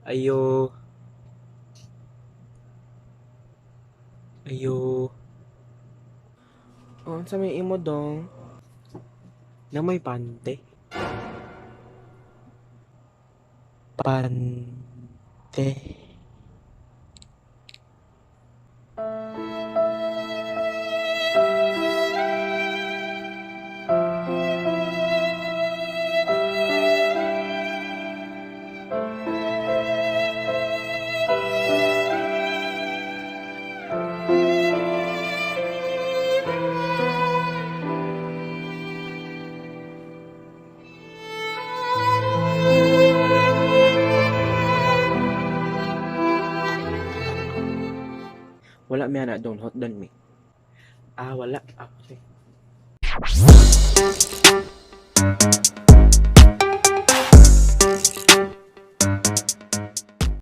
Ayo. Ayo. Oh, unsa may imo dong? Na may pante. Pante. Wala mi ana dong, hot done mi. Ah, wala. Ah, okay.